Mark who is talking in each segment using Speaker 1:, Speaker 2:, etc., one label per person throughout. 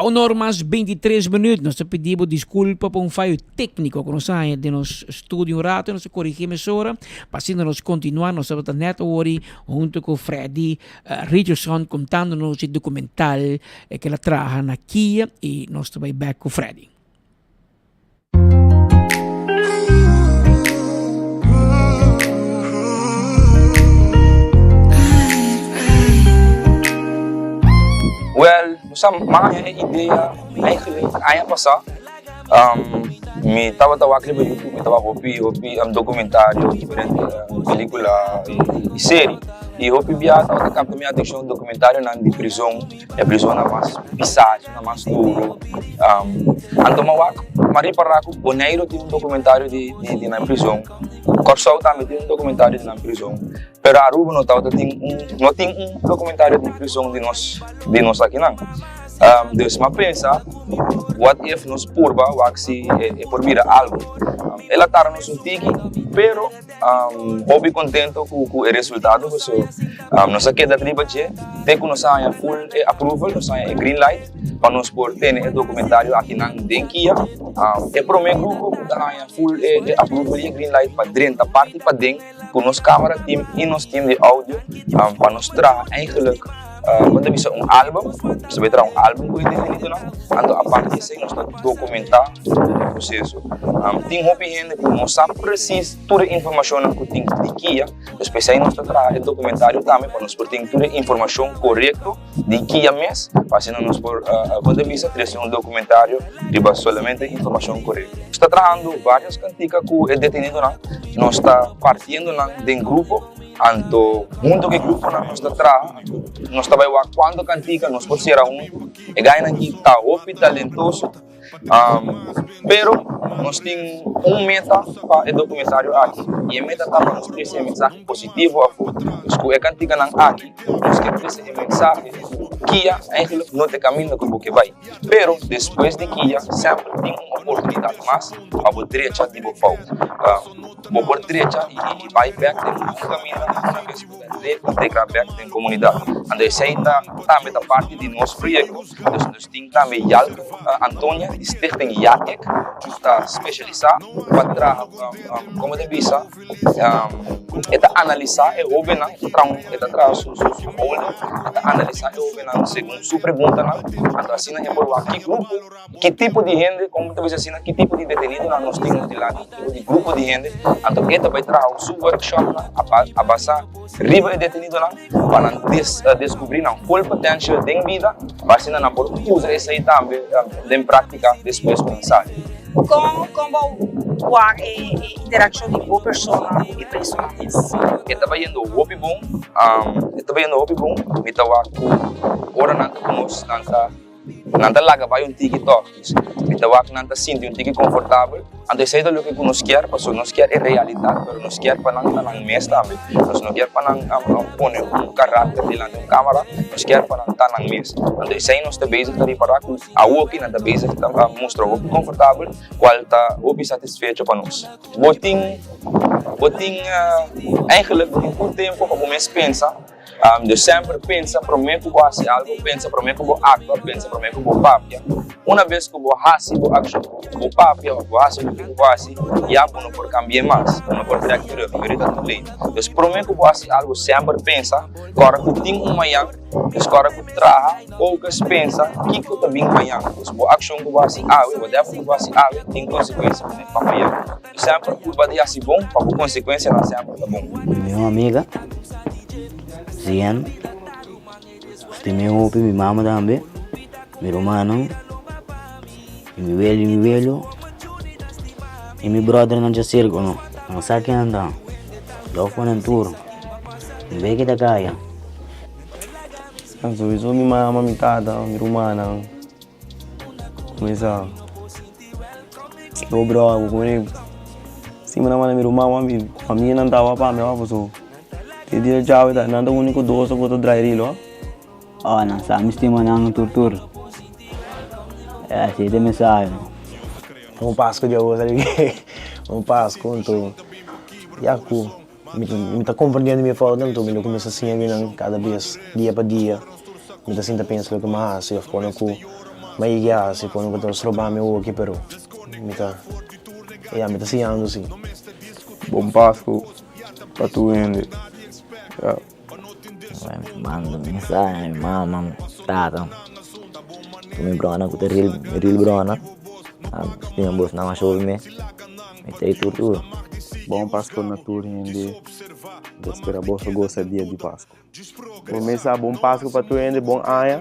Speaker 1: Ta un or mas 23 minuut. Nos ta pidi bo disculpa pa un fayo tecnico cu nos a haña den nos studio un rato. Nos a corigi mesora pa asina nos continua. Nos tabata net awor hunto cu Freddy Richardson contando nos e documental cu el a traha na Kia y nos ta bay back cu Freddy.
Speaker 2: Well, nos a haña e idea eigenlijk aña pasá. Mi tabata wak riba YouTube, mi tabata hopi hopi documentario, diferente pelicula y serie. Y hopi bia tabata capta mi atencion documentarionan di prison, e prisonnan mas pisá, esnan mas duro. Anto mi a wak, mi a ripará ku Boneiru tin un documentario di di nan prison, Kòrsou tambe tin un documentario di nan prison, pero Aruba no tabata tin un, no tin un documentario di prison di nos di nos akinan. Dus mi a pensa, what if nos purba wak si e por bira algu. El a tarda nos un tiki, pero Hopi contento cu cu e resultado paso nos a keda riba dje te cu nos a haña full e approval, nos a haña e green light pa nos por tene e documentario akinan den Kia. E prome grupo cu ta haña full e approval y e green light pa drenta parti paden cu nos camera team y nos team di audio pa nos traha eigenlijk Bo ta bisa un album, nos ta bay traha un album cu e detenitonan, anto aparte di esey nos ta documenta tur e proceso. Tin hopi hende cu no sa precies tur e informacionnan cu tin di kia, dus p'esey nos ta traha e documentario tambe pa nos por tin tur e informacion corecto di kia mes, pa asina nos por, bo ta bisa, trece un documentario riba solamente informacion corecto. Nos ta trahando varios cantica cu e detenitonan, nos ta partiendo nan den grupo. Anto hunto ku e gruponan nos ta traha, nos ta bai wak kuantu kantika nos por sera huntu. E gainan aki ta hopi talentoso, pero nos tin un meta pa e dokumentario aki i e meta ta pa nos trese e mensahe positivo afó. Dus ku e kantikanan aki nos ke trese e mensahe ku kia eigenlijk no ta e kaminda ku bo ke bai, pero despues di kia semper tin un oportunidat mas pa bo drecha di bo fout. Bo por drecha i bai bek den un kaminda una bes bo ta reintegrá bek den komunidat. Anto esei ta tambe ta parti di nos proyekto. Dus nos tin tambe Yalko Antonia di Stichting Yaek ku ta spesialisá pa traha komo ta bisa e ta analisá e hóbennan, e ta traha un e ta traha su su folder, e ta analisá e hóbennan segun su preguntanan. Anto asina e por wak ki grupo. Ki tipo di hende, komo ta bisa asina, ki tipo di detenidonan nos tin nos dilanti, ki tipo di grupo di hende, anto e ta bai traha su workshopnan a basa riba e detenidonan pa nan deskubrí nan full potential den bida, pa asina nan por usa esei tambe den práktika despues ku nan sali.
Speaker 3: Kon kon bo wak e interakshon di bo persona ku e presonan mes?
Speaker 2: E ta bayendo hopi bon, e ta bayendo hopi bon, mi ta wak ku ora nan ta ku nos nan ta. Nan ta laga bai un tiki tòg. Mi ta wak nan ta sinti un tiki konfortabel. Anto esei ta loke ku nos kier, pasobra nos kier e realidat, pero nos kier pa nan ta nan mes tambe. Nos no kier pa nan pone un karakter dilanti un kamera, nos kier pa nan ta nan mes. Anto esei nos ta bezig ta ripará ku awoki nan ta bezig ta mustra hopi konfortabel, kual ta hopi satisfecho pa nos. Bo tin, bo tin, eigenlijk bo tin tur tempu pa bo mes pensa. Dus semper pensa promé ku bo hasi algu, pensa promé ku bo aktua, pensa promé ku bo papia. Una bes ku bo hasi bo akshon, bo papia òf bo hasi loke ku bo hasi, ya bo no por kambi'é mas, bo no por trèk terug, pero e ta too late. Dus promé ku bo hasi algu semper pensa, kòrda ku tin un mañan, dus kòrda ku traha, focus, pensa kiko ta bin mañan. Dus bo akshon ku bo hasi awe, whatever ku bo hasi awe, tin konsekuensia pa mañan. Semper purba di hasi bon pa bo konsekuensianan semper ta bon.
Speaker 4: Mi mihó amiga, Zian, stim'é hopi, mi mama tambe, mi rumannan, i mi welo i mi welo, i mi bròdernan dja serka no, nan sa ken nan ta, lòf pa nan tur, mi bay keda kaya.
Speaker 5: Souiso mi mama, mi tata, mi rumannan, kuminsá. Lo bro ku kune sima nan manda mi ruman wan mi famia nan tawa pa mi awa paso te dia djawe ta nan ta uniko dos ku ta drai rilo.
Speaker 4: Oh nan sa mi stima nan tur tur si e ta mensahe no.
Speaker 6: Un Pasku dja usa di un Pasku nto ya ku mi ta komprendiendo mi fout nto mi lo kuminsa siña binan kada bes dia pa dia mi ta sinta pensa loke mi a hasi of pone ku.
Speaker 5: Mi a yega hasi kon ku ta stroba mi awoki pero mi ta ya mi ta siñando si.
Speaker 2: Bon Pasku pa tur hende ya.
Speaker 4: Mi manda mensahe mi mama, mi tata, ku mi bròna ku ta real real bròna, stima bos nan masha hopi mes, mi ta ei tur tur.
Speaker 7: Bon Pasku na tur hende, mi ta spera boso gosa dia di Pasku.
Speaker 5: Bo mesa bon Pasku pa tur hende, bon aña.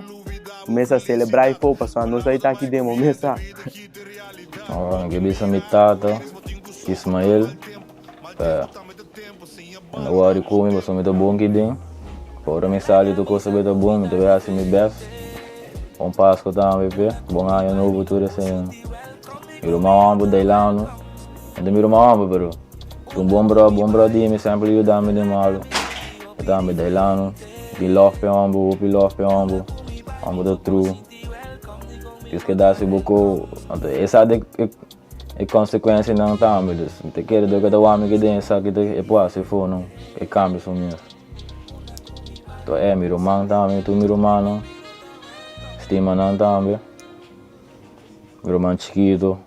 Speaker 5: Bo mesa celebra y fo pasobra nos a ita aki den bo mesa.
Speaker 2: Mi ke bisa mi tata Ismael pa e no wòri ku mi pasobra mi ta bon aki den. Pa ora mi sali tur kos ta bai ta bon, mi ta bai hasi mi bèst. Bon Pasku tambe p'e, bon aña nobo tur esei. Mi ruman hòmber Dailano, no ta mi ruman hòmber pero ta un bon bro, bon bro di mi, semper a yuda mi den malu. Mi tambe Dailano, tin lòf p'e hòmber, hopi lòf p'e hòmber, hòmber ta true. Dios ke da si bo ko, anto e sa di e konsekuensianan tambe, dus mi ta kere dor ke ta wak mi ke den esaki ta e por hasi afó no, e kambia su mes. Anto e mi ruman tambe, tur mi rumannan, stima nan tambe. Mi ruman chikito,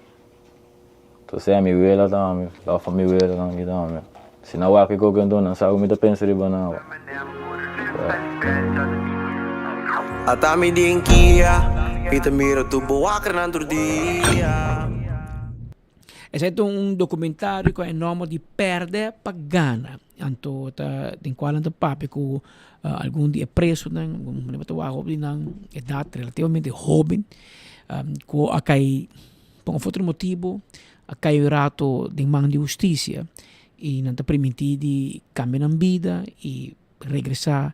Speaker 2: entonces mi wela tambe, love pa mi wela tambe tambe. Si nan wak e koke anto nan sa ku mi ta pensa riba nan awa.
Speaker 8: Ata mi den kia, mi ta mira tur bo wakernan tur dia.
Speaker 1: Esei ta un documentario cu e nomber di Perde pa Gana. Anto ta den cual nan ta papia cu algun di e presonan, nan ta wak hopi di nan edad relativamente hoben cu a cay pa un of otro motibo a cay un rato den man di husticia y nan ta permiti di cambia nan bida y regresá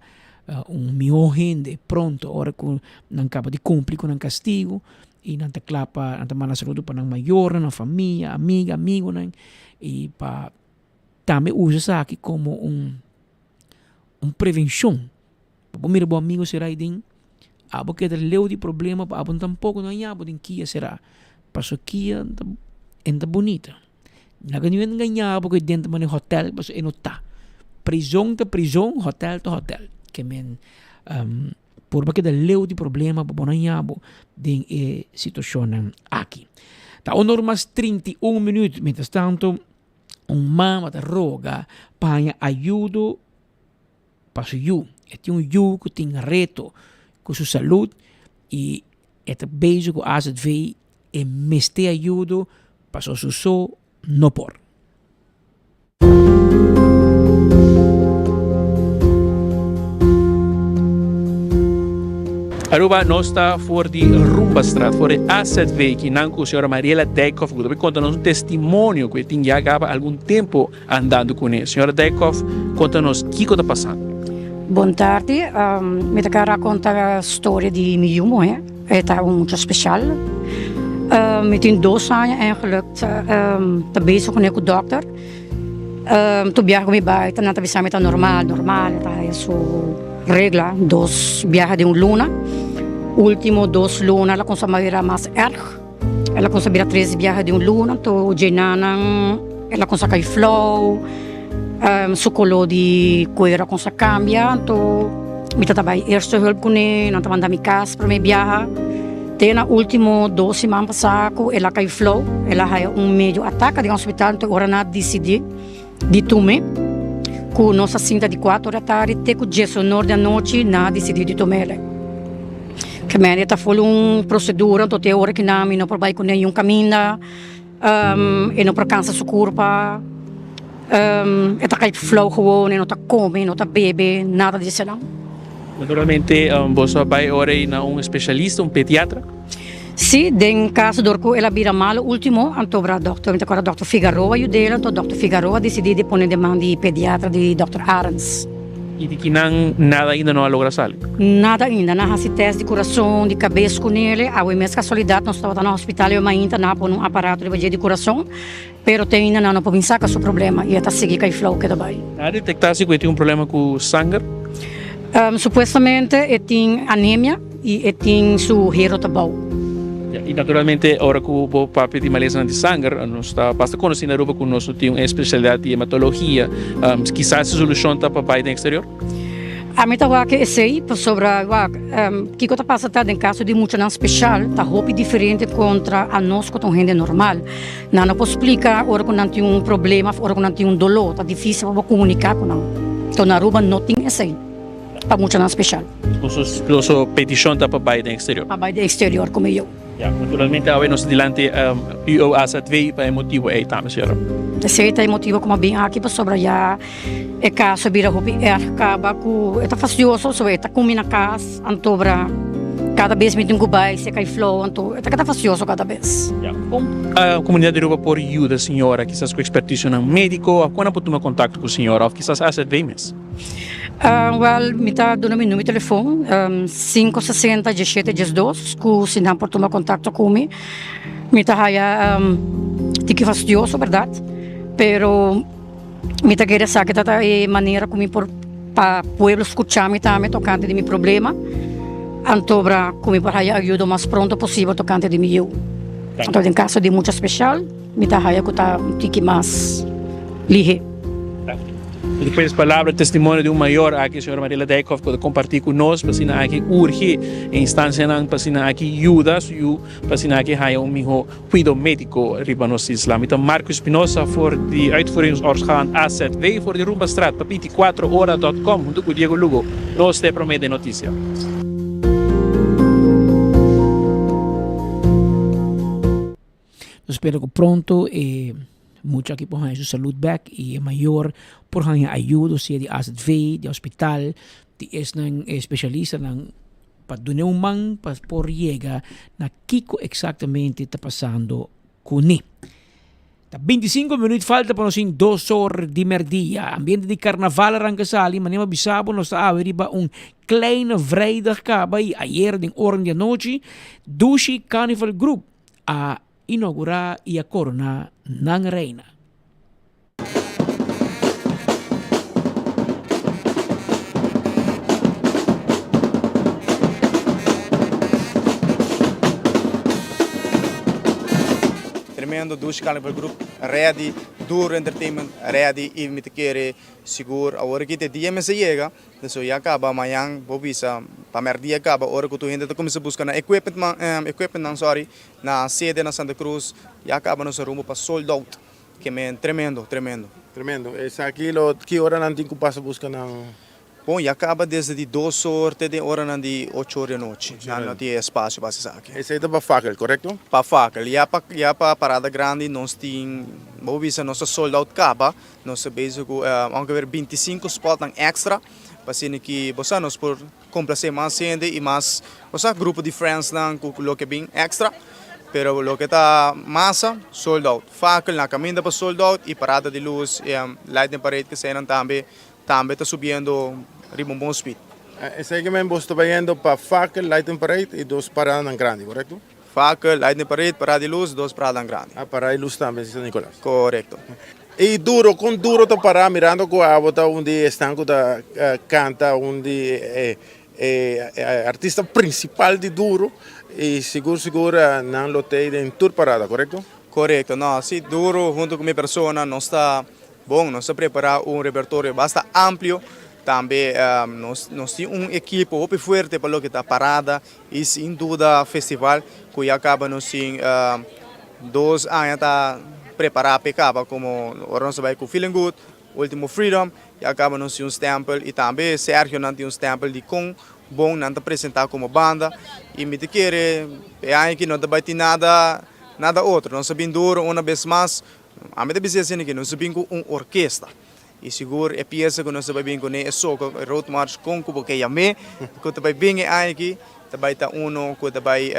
Speaker 1: un mihó hende pronto ora ku nan kaba di kumpli ku nan kastigu i nan ta kla pa nan ta manda saludo pa nan mayornan, nan famia, amiga, amigunan i pa tambe usa esaki komo un un prevenshon. Pa bo mira bo amigu será aden, abo keda leu di problema pa abo tampoko no haña bo den kia será, pasobra kia e ta bunita. Laga niun hende ngaña bo ku e denter manera hotel pasobra e no ta. Prizon ta prizon, hotel ta hotel. Ke men purba keda leu di problema pa bo no haña bo den e situashonnan aki. Ta un or mas 31 minuut. Mientras tanto un mama ta roga pa haña ayudo pa su yu. E tin un yu ku tin reto ku su salud i e ta bezig ku azv E mester ayudo paso su so no por.
Speaker 9: Aruba nos ta for di Rumbastraat, for di AZV, kinan ku señora Mariela Dijkhoff ku ta konta nos un testimonio ku e tin ya gaba algun tempo andando kuné. Señora Dijkhoff, konta nos kiko ta pasando.
Speaker 10: Bon tardi, mi ta kere rakonta storia di mi yu muhé. E ta un mucha special. Mi tin dos aña eigenlijk ta bezig kuné ku dòkter. Tur biaha ku mi bai nan ta bisa mi ta normal, normal, e ta haya su regla dos biaha den un luna. Ultimo dos luna el a kumsa bira mas erg, el a kumsa bira tres biaha den un luna, anto djenanan el a kumsa kai flou. Su color di cuero a cuminsa cambia, anto mi ta ta bay eerste hulp cune, nan ta manda mi cas prome biaha. Te na ultimo dos siman pasa cu el a cay flou, el a haya un medio ataca den hospital, anto ora nan a dicidi di tume, cu nos a sinta di cuatro di atardi te cu diesonor di anochi nan a dicidi di tumele. Kemende ta fol un procedura, anto te ora cu nan mi no por bay cune niun caminda. E no por cansa su curpa, e ta cay flauw gewoon, e no ta come, e no ta bebe, nada di esenan.
Speaker 9: Naturalmente boso a bay ora ey na un especialista, un pediatra?
Speaker 10: Si, den caso dor cu el a bira malo ultimo, anto bra dokter, mi ta acorda dokter Figaroa yud'el, anto dokter Figaroa dicidi di pone den man di pediatra di dokter Arends.
Speaker 9: I di kinan nada ainda no a logra sali?
Speaker 10: Nada ainda. Nan a hasi tèst di kurason, di kabes ku nele. Awe mes kasualidat nos tabata na hospital i mainta nan a pone un aparato riba dje di kurason, pero te ainda nan no por bin saka su problema i e ta sigui kai flou keda bai.
Speaker 9: Nan a detektá si ku e tin un problema ku sanger?
Speaker 10: Supuestamente e tin anemia i e tin su hero ta bou.
Speaker 9: I naturalmente ora ku bo papia di malesanan di sanger, nos ta basta konosí na Aruba ku nos no tin un espesialidat di hematologia. Kisas e solushon ta pa bai den eksterior?
Speaker 10: Ami ta wak esei pasobra wak kiko ta pasa ta den kaso di muchanan speshal ta hopi diferente kontra anos ku ta un hende normal. Nan no por splika ora ku nan tin un problema òf ora ku nan tin un doló. Ta difísil pa bo komuniká ku nan. Enton na Aruba no tin esei pa muchanan speshal.
Speaker 9: Boso petishon ta pa bai den eksterior?
Speaker 10: Pa bai den eksterior ku mi yu.
Speaker 9: Ya, naturalmente awe nos ta dilanti UO AZV pa e motibu ei tambe, señora.
Speaker 10: Esei ta e motibu ku mi a bin aki pasobra ya e kaso a bira hopi erg kaba ku e ta fastioso, so e ta kumi na kas, antobra kada bes mi tin ku bai seka e flou, anto e ta keda fastioso kada bes.
Speaker 9: Ya, kon komunidat di Aruba por yuda señora kisas ku ekspertisionan médiko òf kon nan por tuma kontakto ku señora òf kisas AZV mes?
Speaker 10: Wèl, mi ta duna mi numero di telefon, 560 17 12, ku si nan por tuma kontakto ku mi. Mi ta haya tiki fastioso, bèrdat? Pero mi ta kere sa ki ta e manera ku mi por pa pueblo skucha mi tambe tokante di mi problema, antobra ku mi por haya ayudo mas pronto posibel tokante di mi yu. Anto den kaso di mucha speshal mi ta haya ku ta un tiki mas lihe.
Speaker 9: Despues palabra testimonio di un mayor aki señora Mariela Dijkhoff ku ta kompartí ku nos pa asina aki urgi e instansianan pa asina aki yuda su yu pa asina aki haña un mihó kuido médiko riba nos isla. Mi ta Marco Espinosa for di Uitvoeringsorgaan AZW for di Rumbastraat pa 24 ora dot com huntu ku Diego Lugo. Nos ta e promé den notisia.
Speaker 1: Nos spera ku pronto e mucha aki por haña su salud bek i e mayor por haña ayudo sea di AZV, di hospital, di esnan e spesialistanan pa dun'é un man pa por yega na kiko eksaktamente ta pasando kuné. Ta 25 minuut falta pa nos sin dos or di merdia. Ambiente di karnaval a ranka sali, manera mi a bisa bo nos ta awe riba un kleine vrijdag kaba i ayer den oran di anochi Dushi Carnival Group a inaugurá i a koroná nan reina.
Speaker 11: Tremendo Dushi Carnival Group ready, Duro Entertainment ready y mi ta kere sigur awor aki te dia mester yega So ya caba mañan bo bisa pa merdia caba ora cu tur hende ta cuminsa busca nan equipment man equipment nan sorry na sede na Santa Cruz ya caba nos a rumbo pa sold out ke men tremendo tremendo.
Speaker 12: Tremendo esaki lo ki ora nan tin cu pasa busca nan.
Speaker 11: Bon ya caba desde di dos or te den oranan di ocho or di anochi nan no tin espacio pa haci esaki.
Speaker 12: Esey ta pa fakkel corecto?
Speaker 11: Pa fakkel ya pa ya pa parada grandi nos tin bo bisa nos ta sold out caba Nos ta bezig ku ongeveer 25 spotnan extra pa asina ki bo sa nos por komplase mas hende i mas bo sa grupo di friendsnan ku loke bin extra. Pero loke ta masa sold out. Fakel na kaminda pa sold out i parada di lus i lighting parade kesenan tambe tambe ta subiendo riba un bon speed.
Speaker 12: Esei ke men boso ta bayendo pa fakel, lighting parade i dos paradanan grandi, korekto?
Speaker 11: Fakel, lighting parade, parada di lus, dos paradanan grandi.
Speaker 12: Ah, parada di lus tambe si San Nicolas.
Speaker 11: Korekto.
Speaker 12: I duro, kon duro ta pará mirando ku abo ta un di esnan ku ta kanta, un di e artista prinsipal di Duro i sigur sigur nan lo t'ei den tur parada, korekto?
Speaker 11: Korekto, no, si Duro hunto ku mi persona nos ta bon, nos ta prepará un repertorio basta amplio, tambe nos tin un ekipo hopi fuerte pa loke ta parada I sin duda festival ku ya kaba nos tin dos aña ta prepará p'e kaba komo ora nos ta bai ku Feeling Good, Ultimo Freedom, ya kaba nos tin un stèmpel i tambe Sergio nan tin un stèmpel di kon bon nan ta presentá komo banda i mi ta kere e aña aki no ta bai tin nada nada otro nos a bin duro una bes mas ami ta bisa asina aki nos a bin ku un orkesta. I sigur e piesa ku nos ta bai bin kuné e soko, e road march kon ku bo ke yam'é, ku ta bai bin e aña aki, ta bai ta uno ku ta bai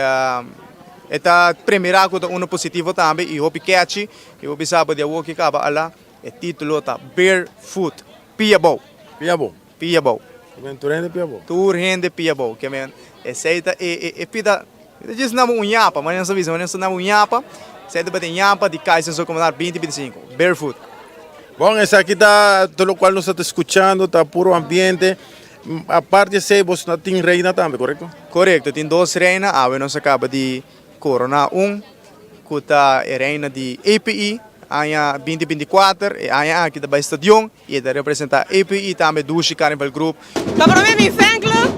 Speaker 11: e ta premirá ku ta uno positivo tambe i hopi catchy i bo bisa bo di awor ki kaba alá e titulo ta Barefoot, Pia Bou.
Speaker 12: Pia Bou.
Speaker 11: Pia Bou.
Speaker 12: Ke men tur hende pia bou.
Speaker 11: Tur hende pia bou. Ke men esei ta e e e pida mi ta djis naba un yapa, manera nos ta bisa, manera nos ta naba un yapa, esei ta bati yapa di Kaiser so komo 20 25, barefoot.
Speaker 12: Bon, esaki ta tur lokual nos ta skuchando, ta puro ambiente. Aparte di esei boso ta tin reina tambe, korekto?
Speaker 11: Korekto, tin dos reina, awe nos a kaba di koroná un ku ta e reina di APE. aña 2024, e aña aki ta bai stadion y e ta representa API tambe Dushi Carnival Group.
Speaker 13: Pa prome mi fan club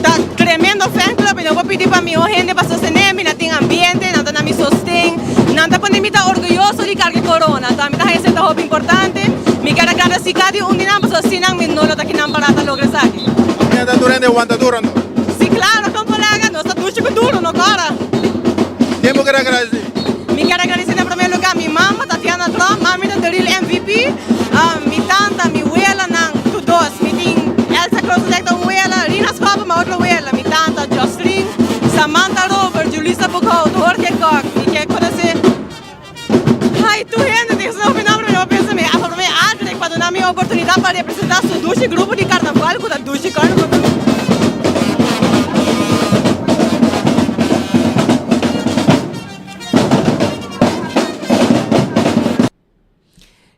Speaker 13: ta tremendo fan club y no por pidi pa miho hende pa sostene mi, nan tin ambiente, nan ta na mi sosten, nan ta pone mi ta orguyoso di carga e corona, anto ami ta haña esei ta hopi importante, mi kier a gradeci cada un di nan pasobra sin nan mi no lo ta kinan para ta logra esaki.
Speaker 11: Mira ta dura hende wanta duro anto.
Speaker 13: Si claro con colega, nos ta dushi cu duro no cora.
Speaker 11: Ken bo kier a gradeci?
Speaker 13: Mi kier a gradeci na prome lugar mi mama Tatiana Tromp, mami ta the real MVP, mi tanta, mi welanan, tur dos, mi tin Elsa Krozendijk ta un wela, Rina Schopper mi otro wela, mi tanta Jocelyn, Samantha Robert, Julissa Boekhout, Jorge Kok, mi kier conoce hay tur hende tin su nomber mi no por pensa mi a forma mi Adric pa duna mi oportunidad pa representa su dushi grupo di carnaval cu ta Dushi Carnival Group.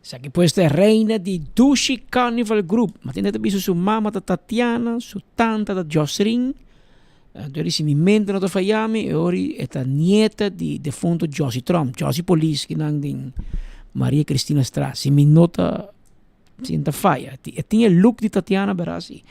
Speaker 1: Esaki pues ta e reina di Dushi Carnival Group. Matinda ta bisa su mama ta Tatiana, su tanta ta Josrin. Anto di si mi mente no ta faya mi, e ori e ta nieta di defunto Josie Tromp, Josie Polis kinan den Maria Cristina Straat. Si mi no ta Si ta faya. E tin e look di Tatiana bera si.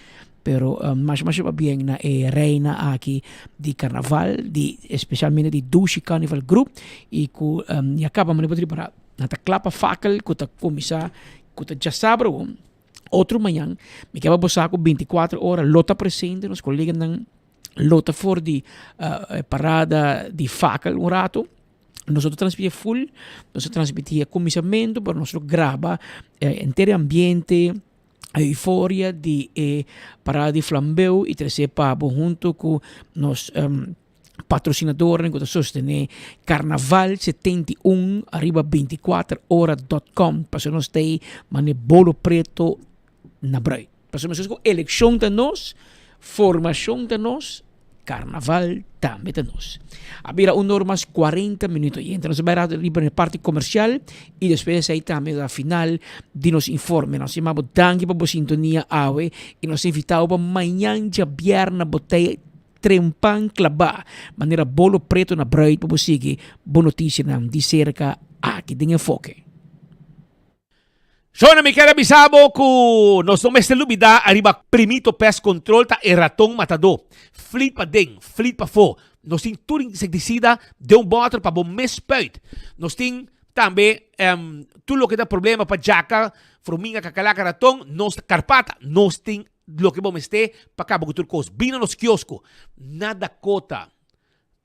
Speaker 1: Pero um, masha masha pabien na e reina aki di carnaval, di especialmente di Dushi Carnival Group y ku um, ya caba mane por para na ta klapa fakkel ku ta kumisa ku ta djasabra won. Otro mañan mi ke bo sa ku 24 ora lo ta presente nos koleganan lo ta for di uh, parada di fakkel un rato. Nos no ta transmití full, nos ta transmití e kuminsamentu, pero nos lo graba e henter e ambiente, e euforia di e parada di flambeu i trese pa bo huntu ku nos patrosinadornan ku ta sostené Karnaval 71 ariba bintikuater ora dòt kòm. Pasobra nos ta ei mane bolo preto na brui. Pasobra meskos ku elekshon ta nos, formashon ta nos, karnaval tambe ta nos. A bira un or mas 40 minuto i entra nos a bai rato riba e parti komersial i despues esei tambe ta final di nos informe. Nos yama bo danki pa bo sintonia awe i nos ta invita bo pa mañan djabièrnè bo ta trempan klabá manera bolo preto na brui pa bo sigui bo notisianan di serka aki den Enfoke.
Speaker 14: Shona mi kier a bisa bo ku nos no mester lubida ariba Primito Pest Control ta e raton matadó. Flit paden, flit pafó. Nos tin tur insektisida den un bòter pa bo mes spuit. Nos tin tambe tur loke ta problema pa djaka, fruminga, kakalaka, raton, nos ta karpata. Nos tin loke bo mester pa kaba ku tur kos. Bini na nos kiosko na Dakota.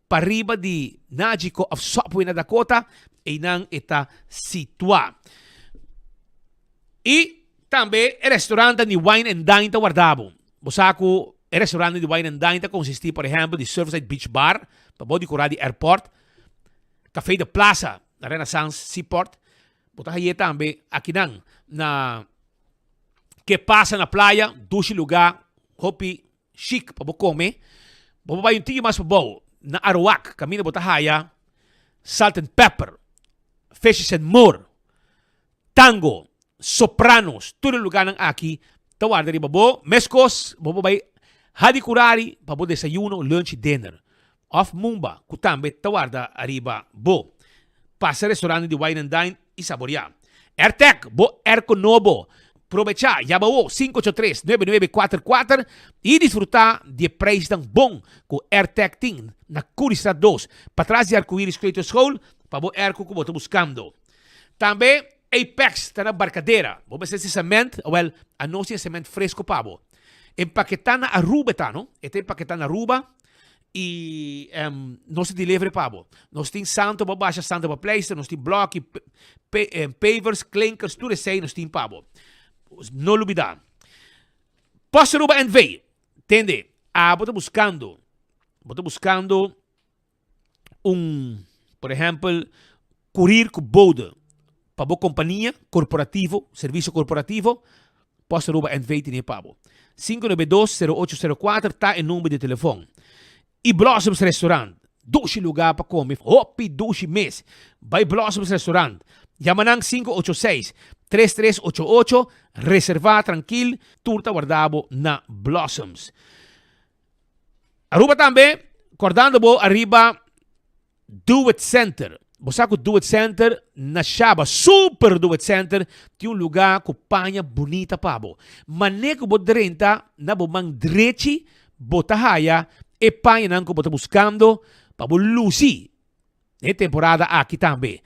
Speaker 14: Pariba di Nagico of Subway na Dakota, einan e ta situá. I tambe e restaurantnan di Wine and Dine ta warda bo. Bo sa ku e restaurantnan di Wine and Dine ta konsistí por ehèmpel di Surfside Beach Bar, pa bou di kurá di airport, Café de Plaza na Renaissance Seaport. Bo ta haye tambe akinan na Ke Pasa na Playa, dushi lugá, hopi Chic pa bo come. Bo por bay un tiki mas pabou na Aruac caminda bo ta haya Salt and Pepper, Fishes and More, Tango, Sopranos, tur e lugarnan aki ta warda riba bo. Mescos bo por bay Hadi Curari pa bo desayuno, lunch y dinner. Of Mumba cu tambe ta warda ariba bo. Pasa restaurante di Wine and Dine y saborea. Airtec, bo airco nobo. Probecha, yama awo 583 9944 y disfruta di e prijsnan bon cu Airtec tin na Curiestraat 2, patras di Arcoiris Kleuterschool pa bo airco cu bo ta buscando. Tambe Apex ta na Barcadera. Bo mester si cement, awel anos tin e cement fresco pa bo. Empaketa na Aruba e ta no, e ta empaketa na Aruba. Y nos ta delivery pa bo. Nos tin santo pa basha, santo pa pleister, nos tin bloki, pavers, klinkers, tur esei nos tin pa bo. No lubida. Post Aruba NV. Tende, abo ta buscando, bo ta buscando un, por ehempel, Kurir ku bode pa bo kompania korporativo, servisio korporativo, Post Aruba NV tene pa bo. 592 0804 ta e number di telefon. I Blossoms Restaurant, dushi lugar pa kome, hopi dushi mes. Bai Blossoms Restaurant, yama nan 586 3388, reserva trankil, tur ta warda bo na Blossoms. Aruba tambe, kordando bo ariba Do It Center. Bo sa ku Do It Center na Shaba, Super Do It Center, tin un lugá ku paña bunita pa bo. Mané ku bo drenta na bo man drechi, bo ta haya e pañanan ku bo ta buskando pa bo lusi den e temporada aki tambe.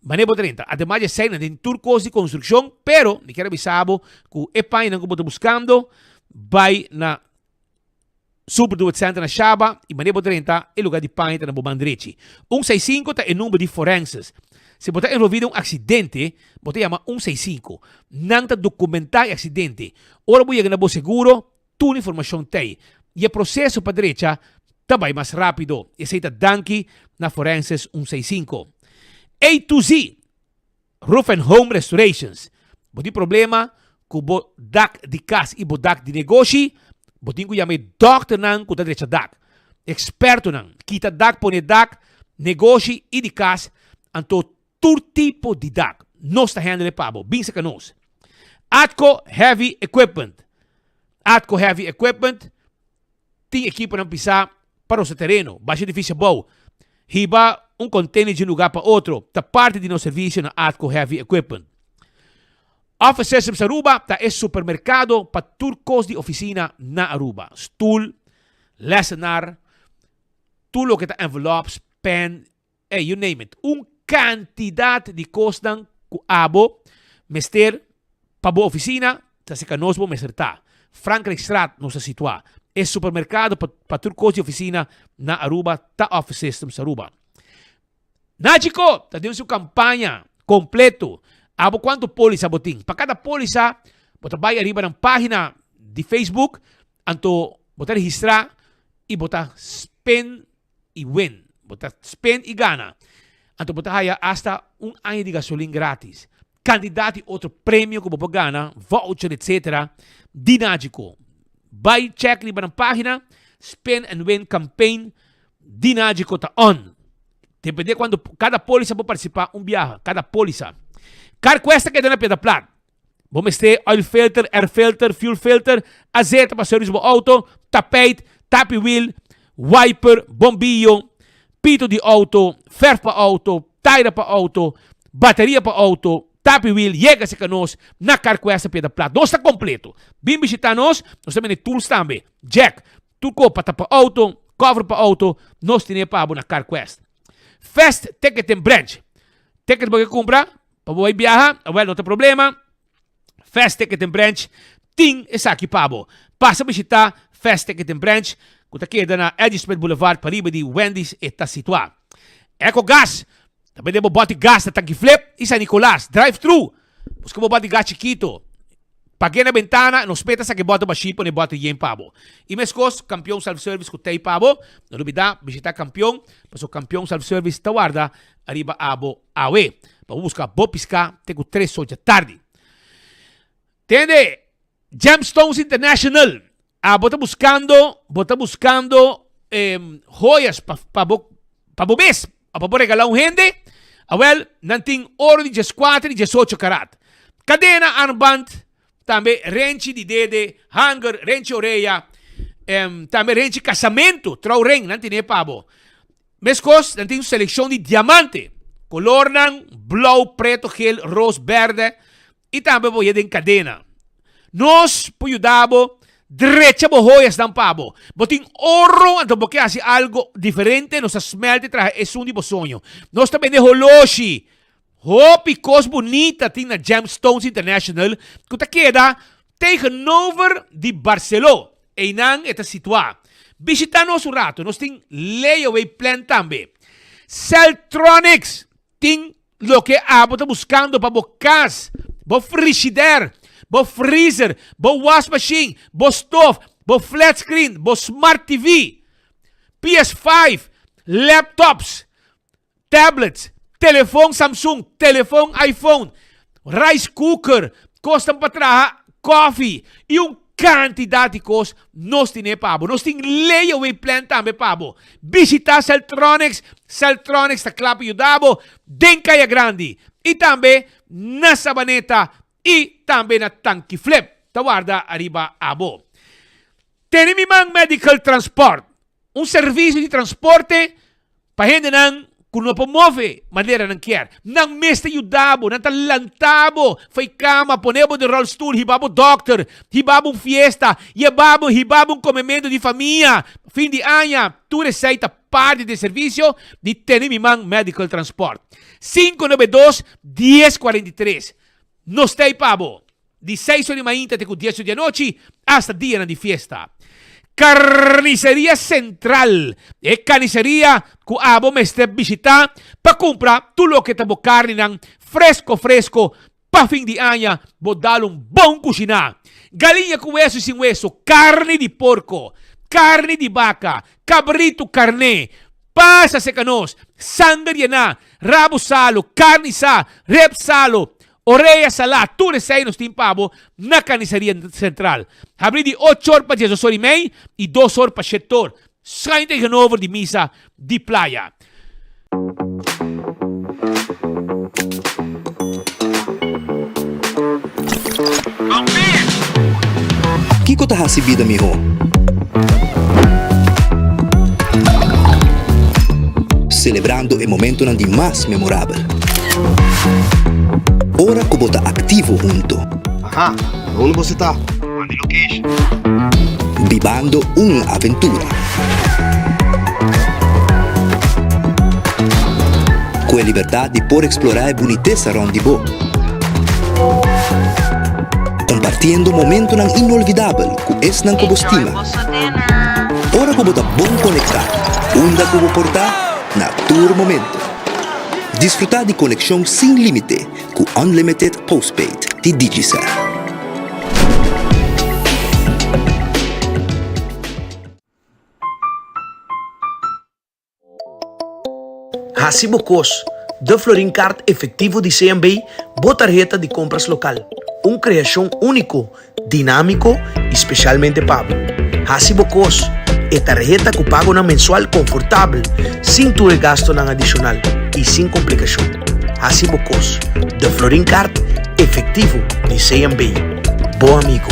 Speaker 14: Mané bo drenta. Ademas di esei nan tin tur kos di konstrukshon, pero mi kier a bisa bo ku e pañanan ku bo ta buskando bai na Super Do It Center na Shaba y manera bo drenta e lugar di paña ta na bo man drechi. Un seis sinku ta e number di forenses. Si bo ta envolvi den un accidente, bo ta yama un seis sinku. Nan ta documenta e accidente. Ora bo yega na bo seguro, tur informacion t'ey. Y e proceso pa drecha ta bay mas rapido. Esey ta danki na Forenses un seis sinku. A to Z! Roof and Home Restorations, Bo tin problema ku bo dak di kas i bo dak di negoshi? Bo tin ku yama e dòkternan ku ta drecha dak, ekspertonan, kita dak, pone dak, negoshi i di kas, anto tur tipo di dak. Nos ta handle pa bo. Bin saka nos. Atco Heavy Equipment, Atco Heavy Equipment Tin ekiponan pisá pa rosa tereno, basha edifisio abou, hiba un container di un lugar pa otro, ta parti di nos servisio na Atco Heavy Equipment. Office Systems Aruba ta e supermercado pa tur cos di oficina na Aruba. Stoel, lessenaar, tur loke ta envelops, pen, Ey, you name it. Un cantidad di cosnan cu abo mester pa bo oficina, ta cerca nos bo mester ta. Frankrijkstraat nos ta situa. E supermercado pa pa tur cos di oficina na Aruba ta Office Systems Aruba. Nachico ta den su campaña completo. Abo cuanto polisa bo tin? Pa cada polisa bo ta bay ariba nan pagina di Facebook, anto bo ta registra y bo ta spend i win. Bo ta spend i gana. Anto bo ta haya hasta un aña di gasolin gratis. Kantidat di otro premio ku bo por gana, voucher etc. Di Nagico. Bai check riba nan pagina, Spend and Win Campaign di Nagico ta on. Depende kuantu kada polisa por partisipa un biaha, kada polisa. Carquest ta keda na Piedra Plat. Bo mester oil filter, air filter, fuel filter, azeta pa service bo auto, tapijt, tapi wiel, wiper, bombillo, pito di auto, verf pa auto, taira pa auto, bateria pa auto, tapi wiel, yega cerca nos na Carquest Piedra Plat. Nos ta completo. Bin bishita nos, nos ta bende tools tambe, jack, tur cos pa tapa auto, cover pa auto, nos tene pa bo na Carquest. Fast Ticketing Branch. Ticket bo ke cumpra? Pa bo bai biaha? Awel, no ta problema. Fast Ticketing Branch tin esaki pa bo. Pasa bishita Fast Ticketing Branch ku ta keda na Eddie Smith Boulevard pariba di Wendy's e ta situá. Ecogas ta bende bo bòti gas na Tanki Flip i San Nicolas. Drive thru! Buska bo bòti gas chikito. Pag'é na bentana, nos meta sa ke bòter bashí pone bòter yen pa bo. I meskos, Kampion Self Service ku t'ei pa bo. No lubidá bishitá Kampion, pasobra Kampion Self Service ta warda ariba abo awe. Pa bo buska bo piská te ku tres ocha tardi. Tende, Gemstones International, abo ta buskando, bo ta buskando joyas pa pa bo pa bo mes o pa bo regalá un hende? Awel, nan tin oro di dieskuater i diesocho karat. Kadena, armband, tambe renchi di dede, hanger, renchi orea, tambe renchi kasamentu, trouwring, nan tene pa bo. Meskos, nan tin un selekshon di diamante, kolornan blou, preto, gel, ros, bèrdè i tambe bo haya den kadena. Nos por yuda bo drecha bo hoyasnan pa bo. Bo tin oro, anto bo ke hasi algo diferente, nos ta smèlt i traha esun di bo soño. Nos ta bende holoshi. Hopi kos bunita tin na Gemstones International ku ta keda tegenover di Barceló. Einan e ta situá. Bishitá nos un rato, nos tin layaway plan tambe. Celtronics tin loke abo ta buskando pa bo kas, bo frishider, bo freezer, bo wasmashin, bo stof, bo flat screen, bo smart TV, PS5, laptops, Tablets, telefon Samsung, telefon iPhone, rice cooker, kosnan pa traha koffie i un kantidat di kos nos tine pa bo. Nos tin layaway plan tambe pa bo. Bishita Celtronics, Celtronics ta kla pa yuda bo den Kaya Grandi i tambe na Sabaneta i tambe na Tanki Flip ta warda ariba abo. Tene mi man Medical Transport, un servisio di transporte pa hendenan. ku no por move manera nan kier. Nan mes ta yuda bo, nan ta lanta bo for e kama, pone bo den rolstoel, hiba bo dòkter, hiba bo un fiesta, yeba bo, hiba bo un komementu di famia, fin di aña. Tur esei ta parti di e servisio di Tene Mi Man Medical Transport. 592 1043 Nos ta ei pa bo. Di seis or di mainta te ku dies or di anochi, hasta dianan di fiesta. Carniceria Central, e carniceria ku abo mester bishita pa kumpra tur loke ta bo carninan fresco fresco pa fin di aña bo dal un bon kushiná. Galiña ku weso i sin weso, carni di porco, carni di baca, cabrito, carné, pasa serka nos, sanger yená, rabo salo, carni sa, rep salo, Orea salá, tur esei nos tin pa bo na Carniceria Central. Habrí di ocho or pa diesdos or i mei i dos or pa shete or, schuin tegenover di misa di Playa.
Speaker 15: Kiko ta hasi bida mihó? Selebrando e momentonan di mas memorabel. Ora ku bo ta aktivo hunto.
Speaker 16: Aha, unda boso ta? Manda e location.
Speaker 15: Bibando un aventura. Ku e libertat di por eksplorá e bunitesa rònt di bo. Kompartiendo momentonan inolvidabel ku esnan ku bo stima. Ora ku bo ta bon konektá, unda ku bo por ta, na tur momento. Disfrutá di konekshon sin límite ku Unlimited Postpaid di Digicel.
Speaker 17: Hasi bo kos, De Florin Card Efectivo di CMB, bo tarheta di kompras lokal. Un kreashon úniko, dinámiko i spesialmente pa bo. Hasi bo kos, e tarheta ku pagonan mensual konfortabel, sin tur e gastunan adishonal i sin komplikashon. Hasi bo kos, De Florin Card Efectivo di CMB, bo amigo.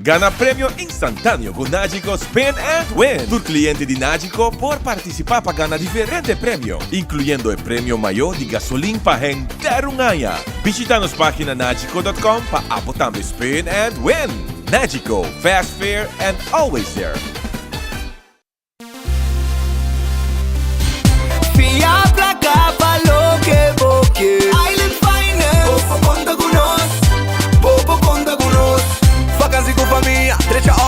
Speaker 18: Gana premio instantáneo ku Nagico Spin and Win! Tur kliente di Nagico por partisipá pa gana diferente premio, inkluyendo e premio mayó di gasolin pa henter un aña. Bishita nos página nagico dot com pa abo tambe spin and win! Nagico, fast, fair and always there!
Speaker 8: Fia plaka pa loke bo ke. Island Finance. Bo por konta ku nos. Bo por konta ku nos. Vakansi ku famia, drecha.